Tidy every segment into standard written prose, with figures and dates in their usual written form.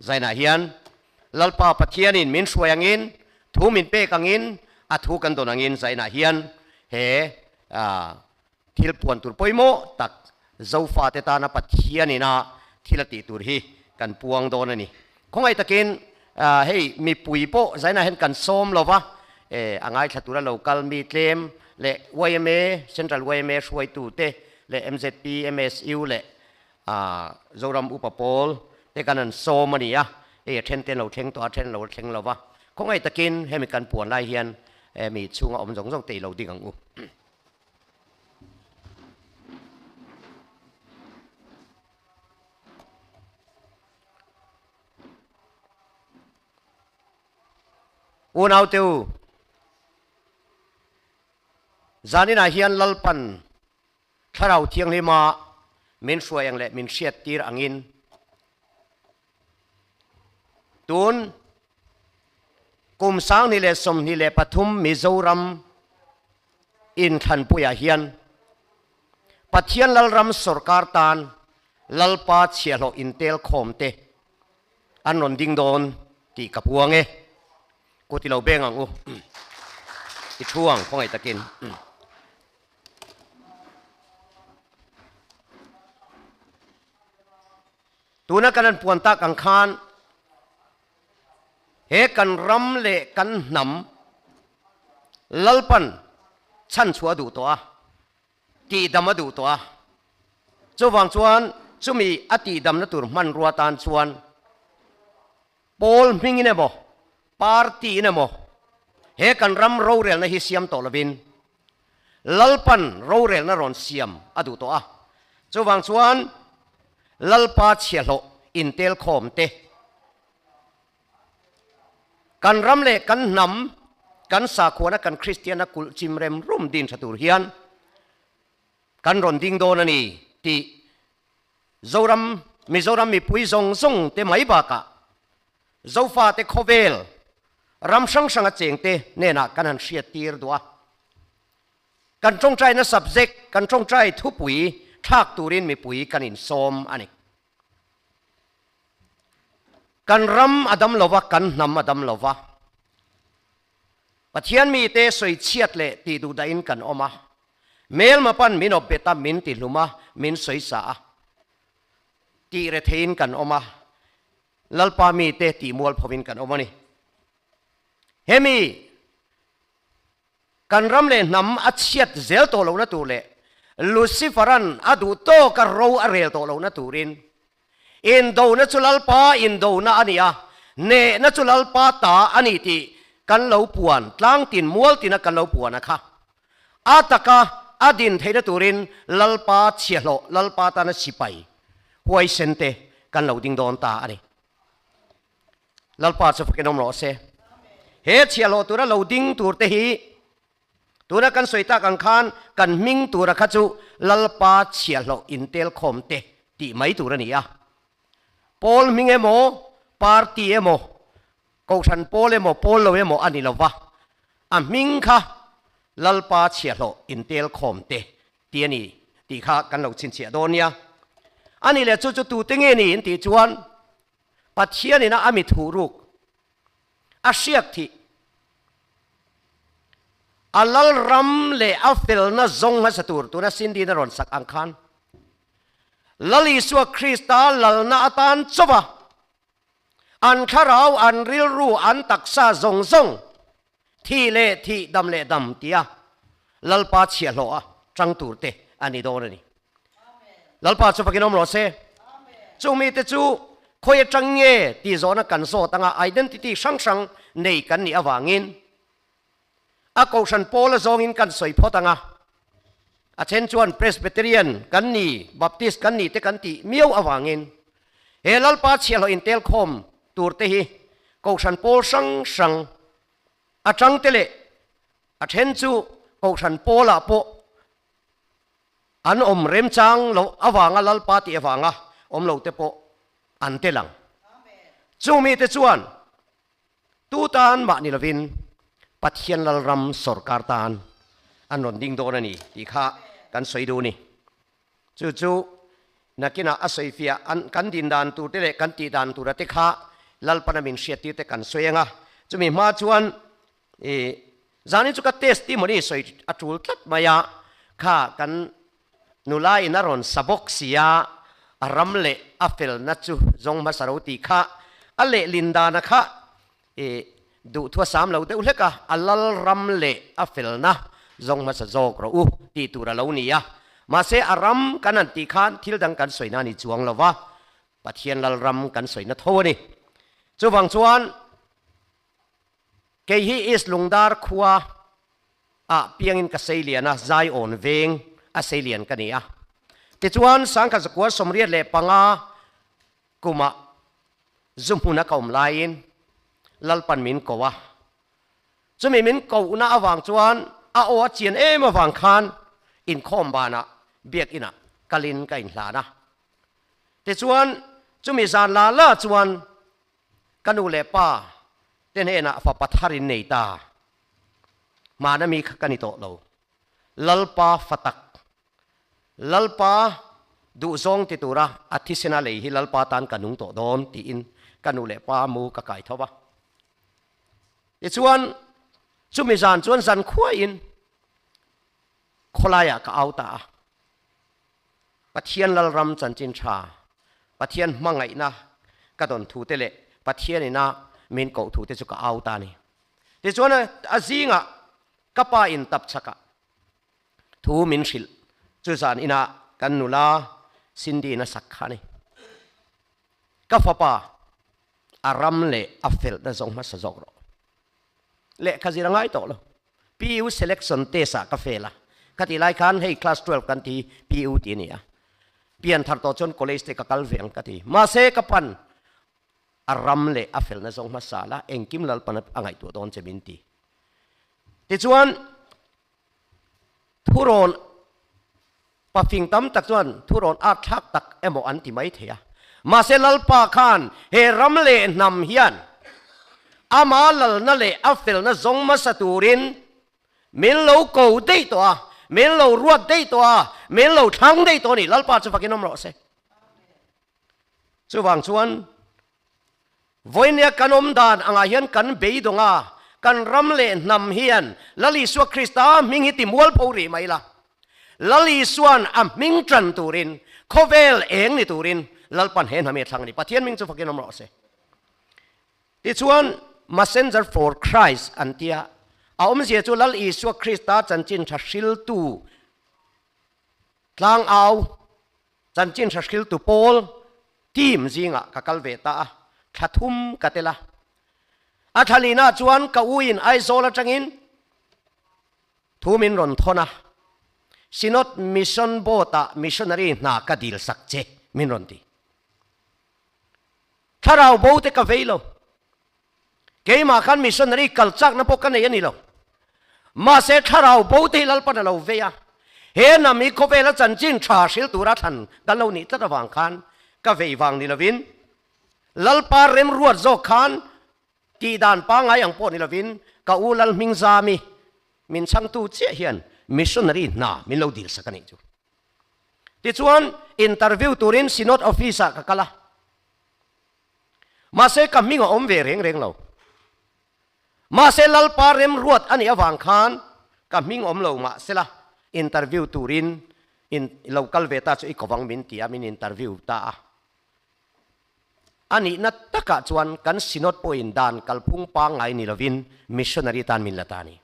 Zainah hian Lalpa Pathianin min hruai angin, thu min pek angin, a thu kan dawn angin zainah hian he thil puan tur pawimawh tak Zofate tana Pathianin a thil a tih tur hi kan puang dawn a ni. Khawngaih takin hei mipui pawh zainah hian kan sawm lo va, a ngaithla tura lo kal mi tlem leh yma, Central yma hruaitute leh mzp, MSU leh Zoram Upa Pawl te kan han sawm a ni a, hei a then te an lo thleng tawh a, a then an lo thleng lo va. Khawngaih takin hemi kan puan lai hian mi chhunga awm zawng zawng te i lo ding ang u. Unaute u, zaninah hian Lalpan Thlarau Thianghlima min hruai ang leh min hriattir angin tun kum 2023 Mizoram inthlanpuiah hian Pathian Lalram sawrkar tan Lalpa chhiahhlawh intel khawmte an rawn ding dawn tih ka puang e. Kut i lo beng ang u. I thu ang khawngaih takin. Tuna kan an puan tak ang khan he kan ram leh kan hnam Lalpan chhanchhuah a duh tawh a, tihdam a duh tawh a. Chuvang chuan chumi a tihdamna tur hmanrua tan chuan Pawl hmingin emaw, party-in emaw he kan ram rorelna hi siam tawh lovin Lalpan rorelna rawn siam a duh tawh a. Chuvang chuan Lalpa chhiahhlawh intel khawm te, kan ram leh kan hnam, kan sakhuana kan Kristianna kulh chim rem rum din tha tur hian kan rawn ding dawn a ni tih Zoram, Mizoram mipui zawng zawng te mai bakah Zofate khawvel ram hrang hranga chengte hnenah kan han hriattir duh a. Kan tawngtaina subject, kan tawngtai thupui thlak turin mipui kan insawm a ni. Kan ram a dam lova, kan hnam a dam lova. Pathian mite sawichhiat leh tih duh dahin kan awm a. Hmelma pan min awp bet a, min ti hlum a, min sawi sa a, tih re theiin kan awm a, Lalpa mite tih mual phovin kan awm a ni. Hemi kan ram leh hnam a chhiat zel tawh lohna tur leh Lucifer-a'n a duh tawka ro a rel tawh lohna turin Indona chu Lalpa indona a ni a, hnehna chu Lalpa ta a ni tih kan lo puan, tlangtin mualtina kan lo puan a kha. A taka a din theihna turin Lalpa chhiahhlawh, Lalpa tana sipai huaisen te kan lo ding dawn ta a ni. Lalpa chu fakin awm rawh se. He chhiahhlawh tura lo ding tur te hi Tuna kan sawi tak ang khan kan hming tura kha chu Lalpa chhiahhlawh intel khawm te tih mai tur a ni a. Pawl hming emaw, party emaw, kohhran pawl emaw, pawl lo emaw a ni lo va, a hming kha Lalpa chhiahhlawh intel khawm te tih a ni tih kha kan lo chhinchhiah dawn nia. A nih leh chu chu tute nge ni in tih chuan Pathianina a mi thuhruk a hriak thih. A Lalram leh a felna zawng hmasa tur tuna Cindy-in a rawn sak ang khan Lal Isua Krista lalna atan chauh a, an thlarau, an rilru, an taksa zawng zawng thih leh thih, dam leh dam tia Lalpa chhiahhlawh a chang tur te a ni dawn a ni. Lalpa chu fakin awm rawh se. Chung mite chu khawi atang nge tih zawhna kan zawt anga identity hrang hrang nei kan nih avangin a kohhran pawl a zawngin kan sawi phawt anga a then chuan Presbyterian kan ni, Baptist kan ni te kan tih miau avangin he Lalpa chhiahhlawh intel khawm tur te hi kohhran pawl hrang hrang atang te leh a then chu kohhran pawlah pawh An awm remchang loh avanga Lalpa tih avanga awm lo te pawh an tel ang. Chung mite chuan tu tan mah ni lovin Pathian Lalram sawrkar tan an rawn ding dawn a ni tih kha kan sawi duh a ni. Chu chu nakinah a sawifiah an kan din dan tur te leh kan tih dan tura te kha. Lalpana min hriattir te kan sawi ang a, chumi hma chuan i zanin chu ka testimony sawi a tul tlat mai a, kha kan nula in a rawn sa bawk si a, a ram leh a felna chu zawng hmasa ro tih kha a lehlin dana kha i duhthua sam lo deuh hlek a, a lal ram leh a felna zawng hmasa zawk rawh u tih tur a lo ni a, mahse a ram kan han tih khan thil dang kan sawi na ni chuang lo va, Pathian lal ram kan sawi na tho a ni. Chuvang chuan kei hi East Lungdar khua ah piangin ka seilian a, Zion veng a seilian ka ni a. Tichuan Sangkhat zakua 85 kumah zu hmuna ka awm laiin Lalpan min ko a. Chumi min kohna avang chuan a aw a chian em avang khan inkhawm banah biakinah kalin ka inhlan a. Tichuan chumi zan la la chuan ka nu leh pa te hnenah fapa thar in nei ta. Hmana mi kha ka ni tawh lo. Lalpa fa tak Lalpa duhzawng ti tura a thisena lei hi Lalpa tan ka nung tawh dawn tiin ka nu leh pa mu ka kai tho va. Tichuan chumi zan chuan zan khuaiin khawlaiah ka au ta a. Pathian Lalram chanchin tha, Pathian hmangaihna ka dawn thu te leh Pathian ina min koh thu te chu ka au ta a ni. Tichuan a zingah ka pa in tap chakah Thu min hrilh chu zan inah kan nula Cindy in a sak kha a ni. Ka fapa a ram leh a felhna zawng hmasa zawk rawh. Lehkha zir a ngai tawh lo. PU selection test ah ka fail a. Khatih lai khan hei class 12 kan ti PU tih a ni a. Pian thar tawh chuan college te ka kal ve ang ka ti. Mahse ka pan a ram leh a felna zawng hmasa la engkim Lalpan a ngaihtuah dawn che min ti. Tichuan Thurawn pafing tam tak chuan thurawn art thlak tak emaw an ti mai thei a. Mahse Lalpa khan he ram leh hnam hian ama lalna leh a felna zawng hmasa turin min lo ko daih tawh a, min lo ruat daih tawh a, min lo thlang daih tawh a ni. Lalpa chu fakin awm rawh se. Chuvang chuan Vawinia kan awm dan angah hian kan beidawng a, kan ram leh hnam hian Lal Isua Krista hming hi ti mualpho rih mai la. Lal Isua'n a hming tan turin, khawvel eng ni turin Lalpan he hnam hi a thlang a ni. Pathian hming chu fakin awm rawh se. Tichuan, Messenger for Christ an tia, a awmzia chu Lal Isua Krista chanchin tha hriltu tlangau, Chanchin hra hriltu pawl team zingah ka kal ve ta a, thla thum ka tel a. A thla linah chuan ka uin Aizawl atangin thu min rawn thawn a, Synod Mission Board-ah missionary hna ka dil sak che min rawn ti. Thlarau bo te ka vei lo. Keimah khan missionary kal chakna pawh ka nei a ni lo. Mahse thlarau bo te hi Lalpan a lo vei a, he hnam hi khawvela chanchin tha hril tura thlan kan lo nih tlat avang khan ka vei vang ni lovin Lalpa remruat zawk khan tihdan pangngai ang pawh ni lovin ka u Lalhmingzami min chhangtu chiah hian missionary hna min lo dilsak a nih chu. Tichuan interview turin Synod office ah ka kal a. Mahse ka hming a awm ve reng reng lo. Mahse Lalpa remruat a nih avang khan ka hming awm lo mahsela interview turin in lo kal ve ta chu i kovang min ti a, min interview ta a. A nihna takah chuan kan Synod pawhin dan kalphung pangngai ni lovin missionary tan min la ta a ni.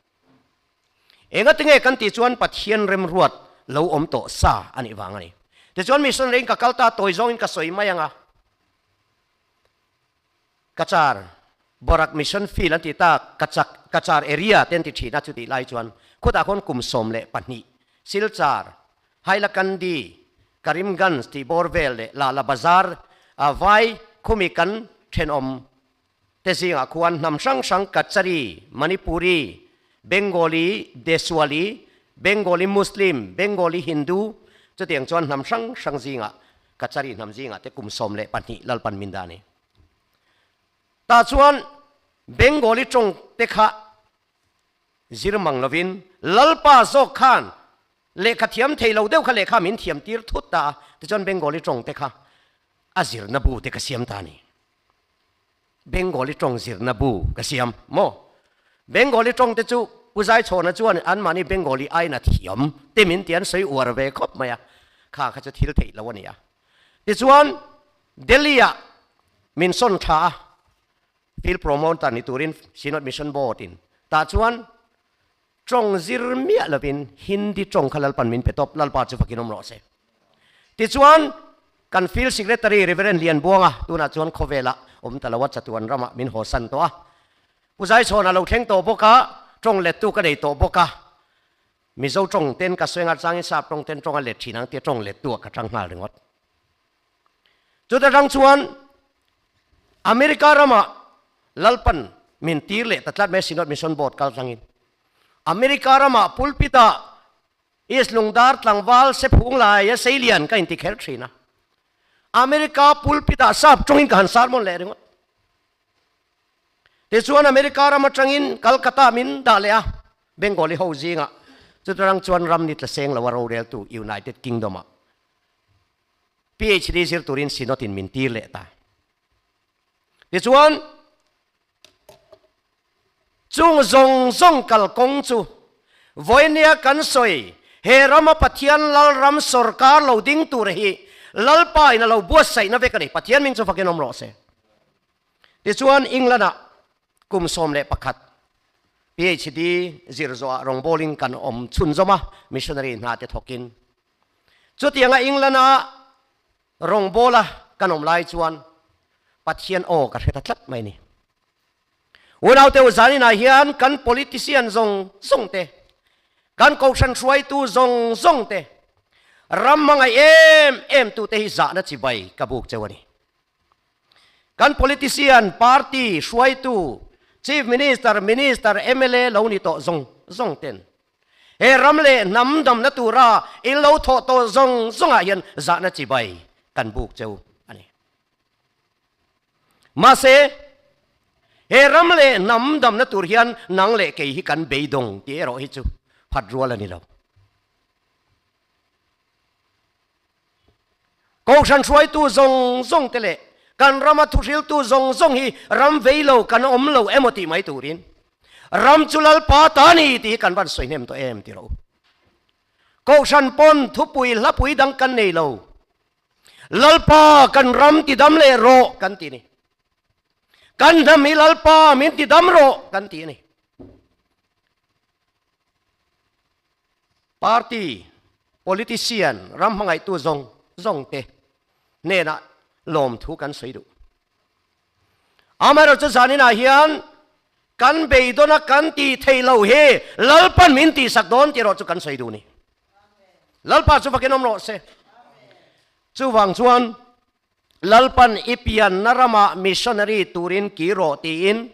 Engatinge kan tih chuan Pathian remruat lo awm tawh sa a nih vang a ni. Tichuan missionary in ka kal ta tawi zawngin ka sawi mai ang a. Cachar, Borak Mission Field an ti ta, Kachak, Cachar area te an ti thin a chutih lai chuan khutah khawn kum 12, Silchar, Hailakandi, Karimganj tih bawr vel leh Lala Bazar a vai khumi kan thenawm te zingah khuan hnam hrang hrang Kachari, Manipuri, Bengali, Deswali, Bengali Muslim, Bengali Hindu chutiang chuan hnam hrang hrang zingah Kachari hnam zingah te kum 12 Lalpan min dah a ni. Tah chuan Bengali tawng te kha zir mang lovin Lalpa zawk khan lehkha thiam thei lo deuh kha lehkha min thiam tir thut ta a, tichuan Bengali tawng te kha a zirna bu te ka siam ta a ni. Bengali tawng zirna bu ka siam maw? Bengali tawng te chu Pu Zaichhawna chuan anmahni Bengali aiin a thiam te min ti an sawi uar ve khawp mai a, kha kha chu thil theih lo a ni a. Tichuan Delhi ah min sawn tha a, Field Promoter ni turin Synod Mission Board in tah chuan tawng zir miah lovin Hindi tawng kha Lalpan min pe tawp, Lalpa chu fakin awm rawh se. Tichuan kan Field Secretary Reverend Lianbuanga tunah chuan khawvelah awm ta lo a, chatuan ramah min hawsan tawh a. Pu Zaichhawn a lo thleng tawh bawk a, tawng lettu ka nei tawh bawk a. Mizo tawng ten ka sawi nghal changin sap tawng ten tawng a let thin ang tia tawng lettu ah ka tang nghal ringawt. Chuta tang chuan America ramah Lalpan min tir leh ta tlat mai Synod Mission Board kal tlangin. America ramah pulpit ah East Lungdar tlangval Sephung lai a Seilian ka inti kher thin a. America pulpit ah sap tawngin ka han sermon leh ringawt. Tichuan America ram atangin Calcutta min dah leh a, Bengali ho zingah chutarang chuan ram ni tla seng lo a roreltu United Kingdom ah PhD zir turin Synod in min tir leh ta. Tichuan chung zawng zawng kalkawng chu vawinia kan sawi he rama Pathian Lalram sawrkar lo ding tur hi Lalpa in a lo buatsaihna vek a ni. Pathian ming chu fakin awm rawh se. Tichuan England-ah kum 11 PhD zir zawhah rawngbawlin kan awm chhunzawm a, missionary hna te thawkin. Chutianga England-a rawngbawla kan awm lai chuan Pathian aw ka hre ta tlat mai ni. Unaute u zaninah hian kan politician zawng zawng te, kan kohhran hruaitu zawng zawng te, ram hmangaih em em tute hi zahna chibai ka buk cheu a ni. Kan politician, party hruaitu, Chief Minister, Minister, mla lo ni tawh zawng zawng ten he ram leh hnam damna tura in lo thawh tawh zawng zawngah hian zahna chibai kan buk cheu a ni. Mahse, he ram leh hnam damna tur hian nang leh kei hi kan beidawng tih erawh hi chu phat rual a ni lo. Kohhran hruaitu zawng zawng te leh kan rama thuhriltu zawng zawng hi ram vei lo kan awm lo emaw tih mai turin ram chu Lalpa ta ni tih hi kan van sawi hnem tawh em ti rawh u. Kohhran pawn thupui hlapui dang kan nei lo. Lalpa kan ram ti dam leh rawh kan ti ni. Kan hnam hi Lalpa min ti dam rawh kan ti a ni. Party, politician, ram hmangaihtu zawng zawng te hnenah lawmthu kan sawi duh. Amaherawhchu zaninah hian kan beidawna kan tih theih loh hi Lalpan min tihsak dawn tih erawh chu kan sawi duh a ni. Lalpa chu vakin awm rawh se. Chuvang chuan Lalpan i pianna ramah missionary turin kir rawh tiin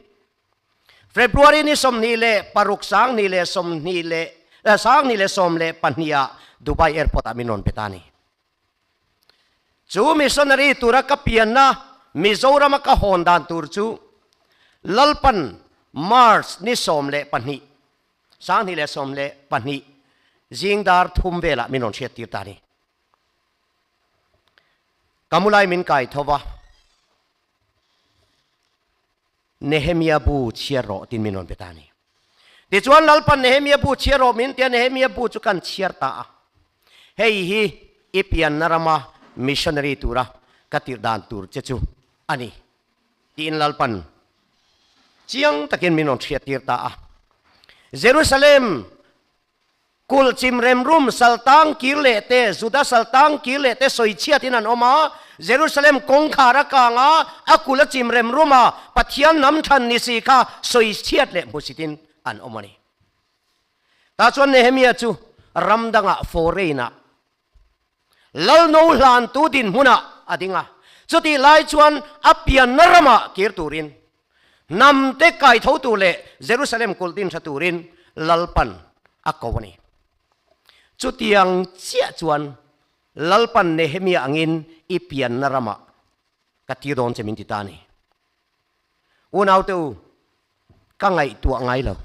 February ni 26 20 leh 2012 ah Dubai Airport ah min rawn pe ta a ni. Chu missionary tura ka pianna Mizorama ka hawn dan tur chu Lalpan March ni 12 2012 zing dar thum velah min rawn hriattir ta a ni. Ka mulai min kai tho va, Nehemia bu chhiar rawh tin min rawn pe ta a ni. Tichuan Lalpan Nehemia bu chhiar rawh min tia Nehemia bu chu kan chhiar ta a. Hei hi i pianna rama missionary tura ka tirh dan tur che chu a ni tiin Lalpan chiang takin min rawn hriattir ta a. Jerusalem Kulh chim remrum saltang kir leh te, Juda saltang kir leh te sawi chhiatin an awm a, Jerusalem kawngkhar a kang a, a kulh a chim remrum a, Pathian hnam thlan ni si kha sawi chhiat leh hmusitin an awm a ni. Tah chuan Nehemia chu ram dangah foreign-ah Lalno hlantu dinhmunah a ding a, chutih lai chuan a pianna ramah kir turin, hnamte kaitho tur leh Jerusalem kulh din tha turin Lalpan a ko a ni. Chutiang chiah chuan Lalpan Nehemia angin i pianna ramah ka tir dawn che min ti ta a ni. Unaute u, ka ngaihtuah ngai lo.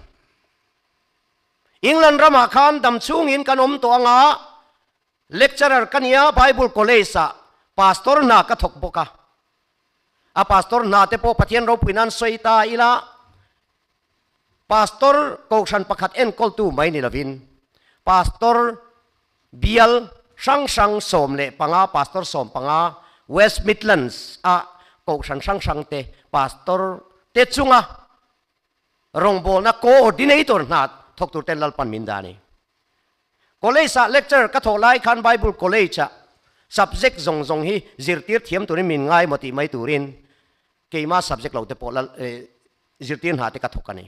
England ramah khan dam chhungin kan awm tawh anga, lecturer ka nia, Bible College ah pastor hna ka thawk bawk a. A pastor hna te pawh Pathian ropui nan sawi ta ila, Pastor kohhran pakhat enkawltu mai ni lovin Pastor bial hrang hrang 15, Pastor 15 West Midlands a kohhran hrang hrang te Pastor te chunga rawngbawlna coordinator hna thawk tur ten Lalpan min dah a ni. College ah lecture ka thawh lai khan Bible College ah subject zawng zawng hi zirtir thiam turin min ngai maw tih mai turin keimah subject lo te pawh lal zirtir hna te ka thawk a ni.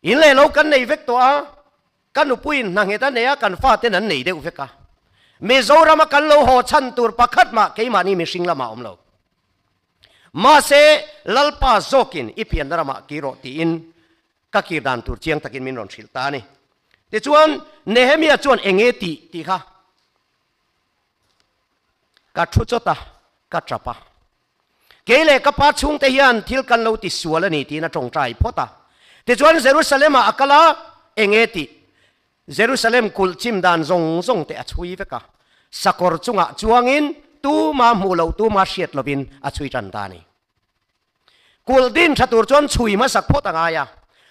In leh lo kan nei vek tawh a, ka nupuiin hna nghet a nei a, kan faten an nei deuh vek a. Mizorama kan lo haw chhan tur pakhat mah keimahni mihring lamah a awm lo. Mahse, Lalpa zawkin i pianna ramah kir rawh tiin ka kir dan tur chiang takin min rawn hrilh ta a ni. Tichuan, Nehemia chuan eng nge tih tih kha ka thu chawt a, ka tap a. Kei leh ka pa chhungte hian thil kan lo ti sual a ni tiin a tawngtai phawt a. Tichuan Jerusalem-ah a kal a, eng nge tih? Jerusalem kulh chim dan zawng zawng te a chhui vek a, sakawr chungah chuangin tuma hmuh loh tuma hriat lovin a chhui tan ta a ni. Kulh din tha tur chuan chhui hmasak phawt a ngai a,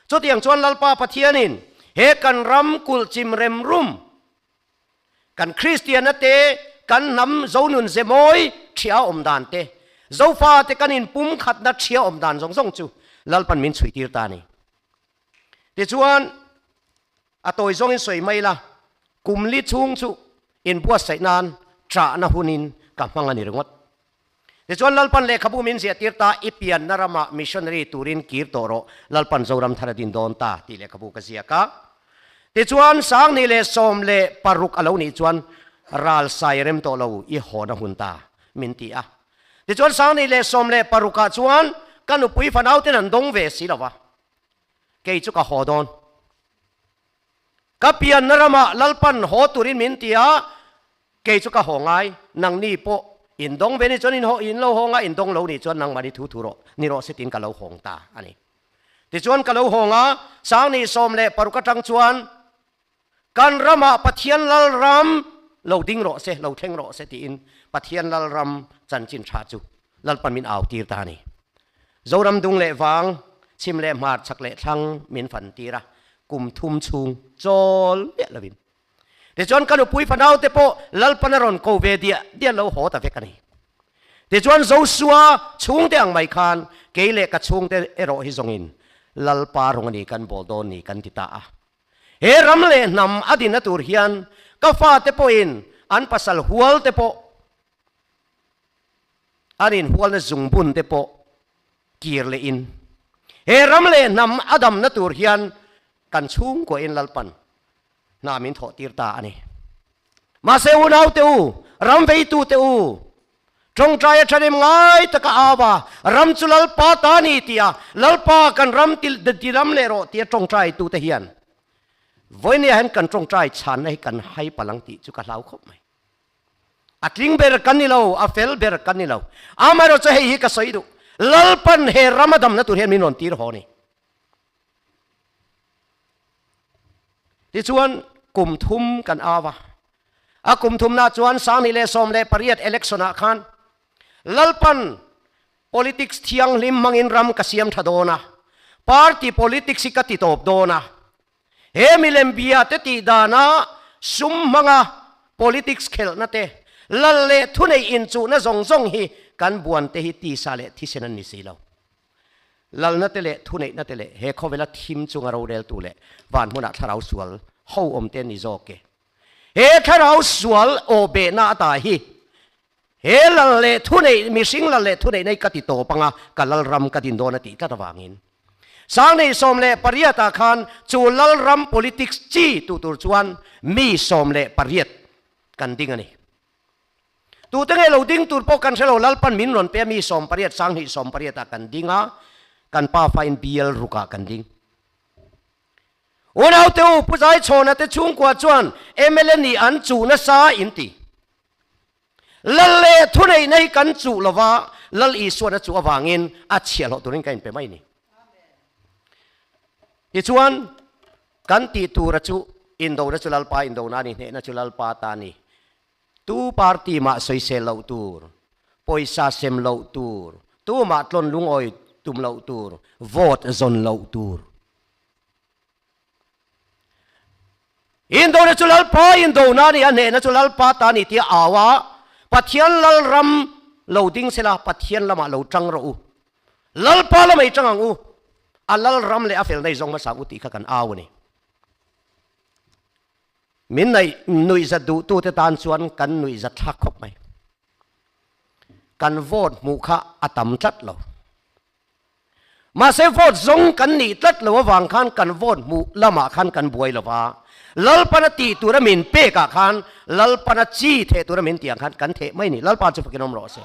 chutiang chuan Lalpa Pathianin he kan ram kulh chim rem rum, kan Kristianna te, kan hnam Zonun ze mawi ṭhia awm dan te, Zofa te kan inpumkhatna ṭhia awm dan zawng zawng chu Lalpan min chhuitir ta a ni. Tichuan, a tawi zawngin sawi mai la, kum li chhung chu inbuatsaih nan ṭahna hunin ka hmang a ni ringawt. Tichuan Lalpan lehkhabu min ziahtir ta, i pianna ramah missionary turin kir tawh rawh, Lalpan Zoram thar a din dawn ta tih lehkhabu ka ziak a. Tichuan 2016 a lo nih chuan ral sai rem tawh lo i hawn a hun ta min ti a. Tichuan 2016 ah chuan ka nupui fanauten an dawng ve si lo va, kei chu ka haw dawn. Ka pianna ramah Lalpan haw turin min ti a, kei chu ka haw ngai, nangni pawh in dawng ve ni chuan in haw, in lo haw ngai, in dawng lo ni chuan nangmahni thu thu rawh, ni rawh se tiin ka lo hawng ta a ni. Tichuan ka lo hawng a, 2016 atang chuan kan ramah Pathian Lalram lo ding rawh se, lo thleng rawh se tiin Pathian Lalram chanchin tha chu Lalpan min au tir ta a ni. Zoram dung leh vang, chhim leh hmar, chhak leh thlang min fan tir a, kum thum chhung chawl miah lovin. Tichuan ka nupui fanau te pawh Lalpan a rawn ko ve diah diah lo haw ta vek a ni. Tichuan Josua chhungte ang mai khan kei leh ka chhungte erawh hi zawngin Lalpa rawng a ni kan bawl dawn ni kan ti ta a. He ram leh hnam a dinna tur hian ka fate pawhin an pasal hual te pawh An inhualna zungbun te pawh kir leh in he ram leh hnam a damna tur hian kan chhungkuahin Lalpan hna min thawh tir ta a ni. Mahse unau te u, ram veitu te u, tawngtai a thanem ngai taka au a, ram chu Lalpa ta ni tia Lalpa kan ram ti ram leh rawh tia tawngtai tu te hian vawinia hian kan tawngtai chhanna hi kan hai palh ang tih chu ka hlau khawp mai. A tling ber kan ni lo, a fel ber kan ni lo. Amaherawh chu hei hi ka sawi duh, Lalpan he rama damna tur hian min rawn tir haw ni. Tichuan kum thum kan au a, a kum thumna chuan 2018 election ah khan Lalpan politics thianghlim hmangin ram ka siam tha dawn a, party politics hi ka ti tawp dawn a, He milem bia te tih dana sum hmanga politics khelhna te, lal leh thuneih inchuhna zawng zawng hi kan buan te hi tisa leh thisen an ni si lo. Lalna te leh thuneihna te leh he khawvela thim chunga roreltu leh van hmunah thlarau sual ho awm te an ni zawk e. He thlarau sual aw behna ata hi he lal leh thuneih, mihring lal leh thuneihna hi ka ti tawp anga ka lalram ka din dawn a tih tlat avangin 2018 ah khan chu lalram politics chi tu tur chuan mi 18 kan ding a ni. Tute nge lo ding tur pawh kan hre lo, Lalpan min rawn pe a mi 18, 2018 ah kan ding a, kan pafa in bial rukah kan ding. Unaute u, Pu Zaichhawna te chhungkua chuan mla nih an chuh nasa in ti. Lal leh thuneihna hi kan chuh lova, Lal Isuan a chuh avangin a chhiahhlawh turin ka inpe mai ni. Tichuan, kan tih tura chu indona chu Lalpa indona a ni, hnehna chu Lalpa ta a ni. Tu party mah sawisel loh tur. Pawisa sem loh tur, tumah tlawn lungawi tum loh tur, vote zawn loh tur. Indona chu Lalpa indona a ni a, hnehna chu Lalpa ta a ni tia au a, Pathian Lalram lo ding sela Pathian lamah lo tang rawh u. Lalpa lamah i tang ang u, a Lalram leh a felna i zawng hmasa ang u tih kha kan au a ni. Min naih nuihzat duhtute tan chuan kan nuihzat thlak khawp mai. Kan vote hmuh kha a tam tlat lo. Mahse vote zawng kan nih tlat lo avang khan kan vote hmuh lamah khan kan buai lo va. Lalpana tih tura min pekah khan Lalpana chi theh tura min tih ang khan kan theh mai ni. Lalpa chu fakin awm rawh se.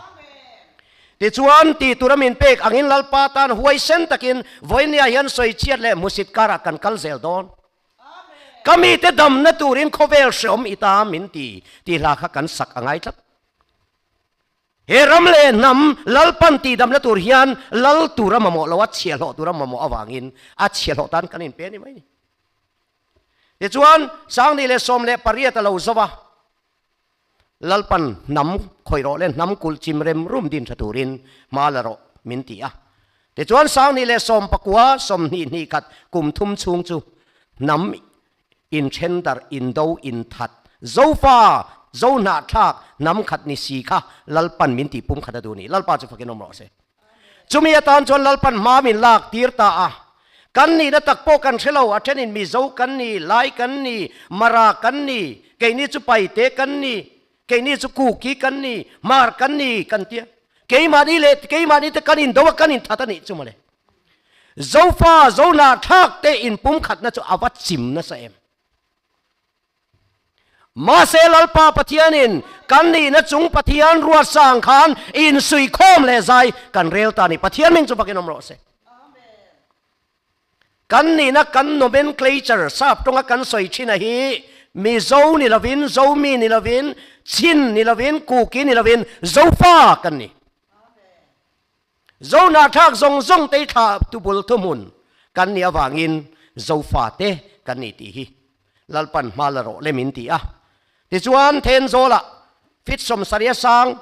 Tichuan tih tura min pek angin Lalpa tan huaisen takin vawinia hian sawichhiat leh hmusit karah kan kal zel dawn. Ka mite damna turin khawvel hreawm i ta min ti tih hla kha kan sak a ngai tlat. He ram leh hnam Lalpan tihdamna tur hian lal tura mamawh lo a chhiahhlawh tura mamawh avangin a chhiahhlawh tan kan inpe a ni mai ni. Tichuan, 2018 a lo zo va, Lalpan hnam khawih rawh le hnam kulh chim rem rum din tha turin hma la rawh min ti a. Tichuan, 2019 20 hnih khat kum thum chhung chu hnam Inthen darh, indo, inthat, Zofa, Zohnahthlak, hnam khat ni si kha Lalpan min tih pum khat a duh ni. Lalpa chu fakin awm rawh se. Chumi atan chuan Lalpan hma min lak tir ta a. Kan nihna tak pawh kan hre lo, a thenin Mizo kan ni, Lai kan ni, Mara kan ni, keini chu Paite kan ni, keini chu Kuki kan ni, Hmar kan ni kan tia. Keimahni leh keimahni te kan indo a, kan inthat a nih chu mawle. Zofa, Zohnahthlak te inpumkhatna chu a va chim nasa em? Mahse Lalpa Pathianin kan nihna chung Pathian ruatsa ang khan insuihkhawm leh zai kan rel ta a ni. Pathian hming chu fakin awm rawh se. Kan nihna kan nomenclature sap tawnga kan sawi thin a hi Mizo ni lovin, Zomi ni lovin, Chin ni lovin, Kuki ni lovin Zofa kan ni. Zohnahthlak zawng zawng te thla tubul thuhmun kan nih avangin Zofa te kan ni tih hi Lalpan hma la rawh le min ti a. Tichuan Thenzawlah fit 70 sang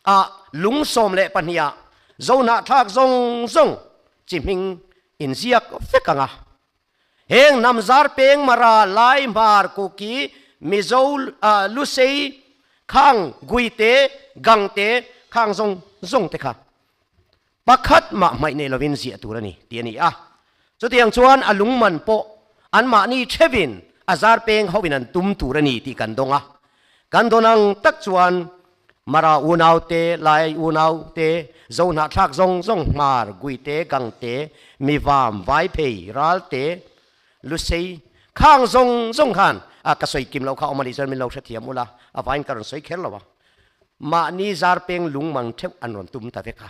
ah lung 12 ah Zohnahthlak zawng zawng chi hming inziak vek ang a. Heng hnam zar peng Mara, Lai, Hmar, Kuki, Mizo, Lusei, Khang, Guite, Gangte, Khang zawng zawng te kha pakhat mah hmaih nei lovin ziah tur a ni tih a ni a. Chutiang chuan a lungman pawh anmahni theuhin a zar peng hoin an tum tur a ni tih kan dawng a. Kan dawn ang tak chuan Mara unau te, Lai unau te, Zohnahthlak zawng zawng, Hmar, Guite, Gangte, Mivam, Vaiphei, Ralte, Lusei, khang zawng zawng khan a ka sawi kim loh kha awm a nih chuan min lo hrethiam ula, a vaiin ka rawn sawi kher lo a. Mahni zar peng lungmang theuh an rawn tum ta vek a.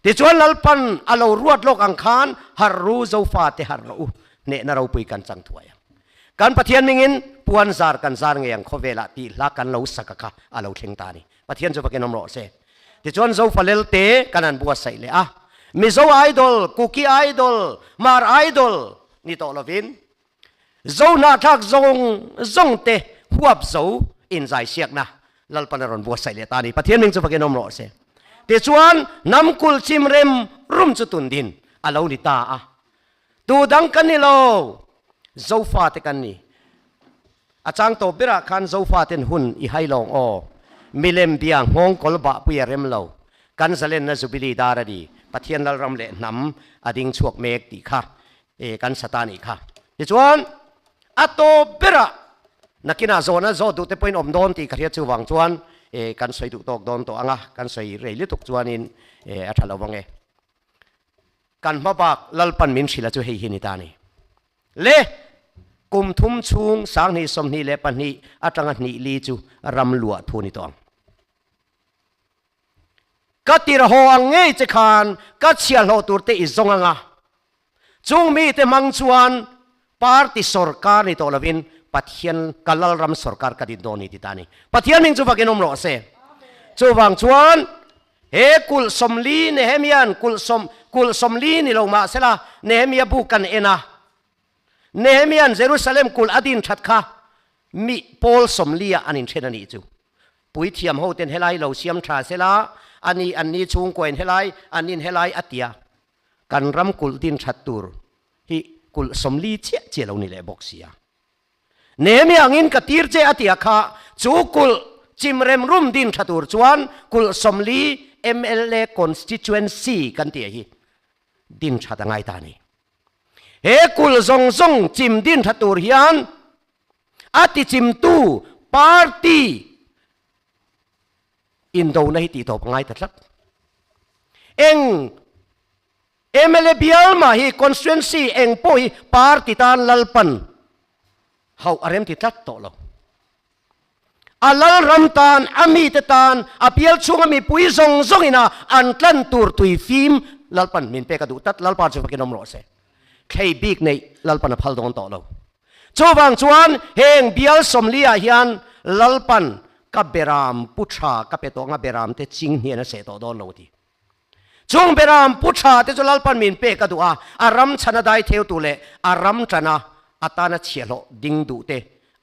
Tichuan Lalpan a lo ruat lawk ang khan harh ru Zofa te harh rawh u, hnehna ropui kan chang thuai ang. Kan Pathian mingin puan zar kan zar ngei ang khawvelah tih hla kan lo sak a kha a lo thleng ta a ni. Pathian chu fakin awm rawh se. Tichuan Zofa lelte kan han buatsaih leh a, Mizo Idol, Kuki Idol, Hmar Idol ni tawh lovin Zohnahthlak zawng zawng te huap zo inzaisiakna Lalpan a rawn buatsaih leh ta a ni. Pathian hming chu fakin awm rawh se. Tichuan, hnam kulh chim rem rum chu tun din a lo ni ta a. Tu dang kan ni lo, Zofa te kan ni. A chang tawp berah khan Zofa ten hun i hai lawng aw. Milem bia nghawng kawl bah pui a rem lo. Kan zalenna Jubilee dar a ni. Pathian Lalram leh hnam a ding chhuak mek tih kha E kan sa ta nih kha. Tichuan a tawp berah nakinah zawhna zawh duh te pawhin awm dawn tih ka hriat chuvang chuan e kan sawi duh tawk dawn tawh ang a, kan sawi rei lutuk chuanin e a tha lo vang e. Kan hma bak Lalpan min hrilh a chu hei hi ni ta ni. Le kum thum chhung 2022 atanga hnih li chu ram luah thu ni tawh ang. Ka tirhaw ang ngei che khan ka chhiahhlawh tur te i zawng ang a, chung mite hmang chuan party sorkar ni tawh lovin Pathian ka Lalram sorkar ka din dawn ni ti ta a ni. Pathian hming chu vakin awm rawh se. Chuvang chuan he kulh 40 Nehemia'n kulh sawm kulh 40 ni lo mahsela Nehemia bu kan en a, Nehemia'n Jerusalem kulh a din that kha mi pawl 40 ah an inthen a nih chu. Puithiam ho ten helai lo siam tha sela, ani anni chhungkuain helai, annin helai a tia. Kan ram kulh din that tur hi kulh 40 chiah chiah lo ni leh bawk sia. Nehemia angin ka tir che a tia kha chu kulh chim rem rum din tha tur chuan kulh 40 mla constituency kan tih hi din that a ngai ta a ni. He kulh zawng zawng chim din tha tur hian a tichimtu party indona hi tih tawp a ngai ta tlat. Eng mla bial mah hi constituency eng pawh hi party tan lalpan hauh a rem ti tlat tawh lo. A lalram tan, a mite tan, a bial chhunga mipui zawng zawngin a an tlan tur tui fim Lalpan min pek a duh tlat, Lalpa chu fakin awm rawh se. Thlei bik neih Lalpan a phal dawn tawh lo. Chuvang chuan heng bial 40 ah hian Lalpan ka beram pu tha ka pe tawh anga beram te ching hnian a seh tawh dawn lo ti. Chung beram pu tha te chu Lalpan min pek a duh a, a ram chhana dai theu tu leh a ram tana atana chhiahhlawh ding duh te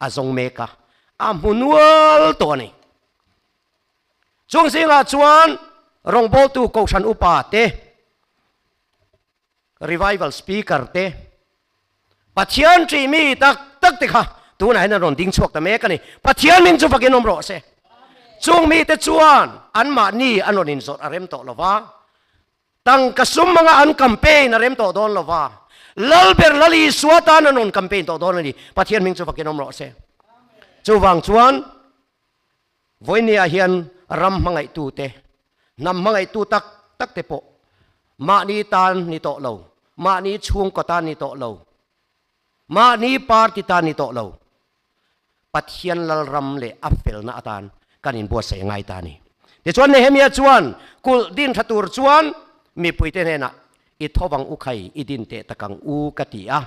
a zawng mek a, a hmu nual tawh a ni. Chung zingah chuan rawngbawltu Kohhran upa te, Revival Speaker te, Pathian ṭih mi tak tak te kha tunah hian an rawn ding chhuak ta mek a ni. Pathian min chu fakin awm rawh se. Chung mite chuan anmahni an rawn inzawrh a rem tawh lo va, tangka sum anga an campaign a rem tawh dawn lo va, Lalber Lal Isua tan an rawn campaign tawh dawn a ni. Pathian hming chu fakin awm rawh se. Chuvang chuan Vawinia hian ram hmangaihtute, hnam hmangaihtu tak tak te pawh mahni tan ni tawh lo, mahni chhungkaw tan ni tawh lo, mahni party tan ni tawh lo, Pathian Lalram leh a felna atan kan inbuatsaih a ngai ta a ni. Tichuan Nehemia chuan kulh din tha tur chuan mipuite hnenah i thovang u khai i din teh tak ang u ka ti a.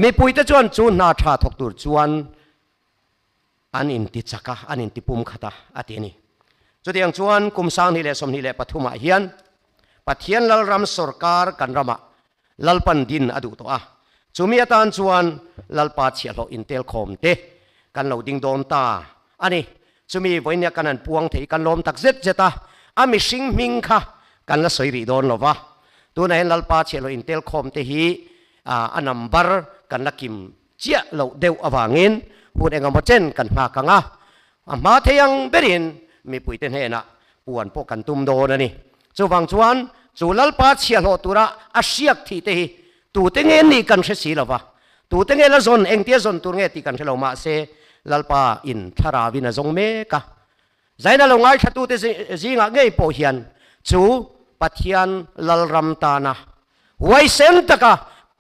Mipuite chuan chu hna tha thawk tur chuan an inti chak a, an inti pum khat a, a ti a ni. Chutiang chuan kum 2023 ah hian Pathian Lalram sawrkar kan ramah Lalpan din a duh tawh a, chumi atan chuan Lalpa chhiahhlawh intelkhawm te kan lo ding dawn ta a ni. Chumi vawinia kan han puang thei kan lawm tak zet zet a, a mihring hming kha kan la sawi rih dawn lo va. Tunah hian Lalpa chhiahhlawh intelkhawm te hi a number kan la kim chiah loh deuh avangin hun engemaw chen kan nghak ang a, a hma thei ang berin mipuite hnenah puan pawh kan tum dawn a ni. Chuvang chuan chu Lalpa chhiahhlawh tura a hriak thih te hi tute nge nih kan hre si lo va, tute nge la zawn, engtia zawn tur nge tih kan hre lo mahse Lalpa in thlarauin a zawng mek a. Zaina lo ngaithlatute zingah ngei pawh hian chu Pathian Lalram tana huaisen taka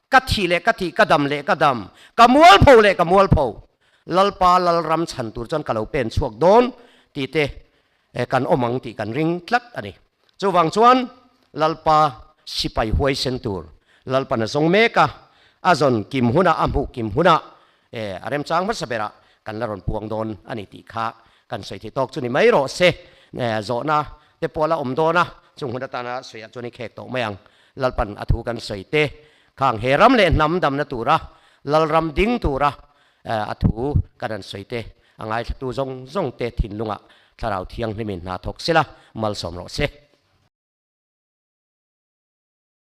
Ka thih leh ka thih, ka dam leh ka dam, ka mualpho leh ka mualpho, Lalpa Lalram chhan tur chuan ka lo pen chhuak dawn tih te kan awm ang tih kan ring tlat a ni. Chuvang chuan Lalpa sipai huaisen tur Lalpan a zawng mek a, a zawn kim hunah, a hmuh kim hunah a remchang hmasa berah kan la rawn puang dawn a ni tih kha kan sawi thei tawk chu ni mai rawh se. Zawhna te pawh a la awm dawn a, chung hun atana sawiah chuan i khek tawh mai ang. Lalpan a thu kan sawi te khang he ram leh hnam damna tura Lalram ding tura a thu kan han sawi te a ngaithlatu zawng zawng te thinlungah Thlarau Thianghlimin hna thawk sela malsawm rawh se.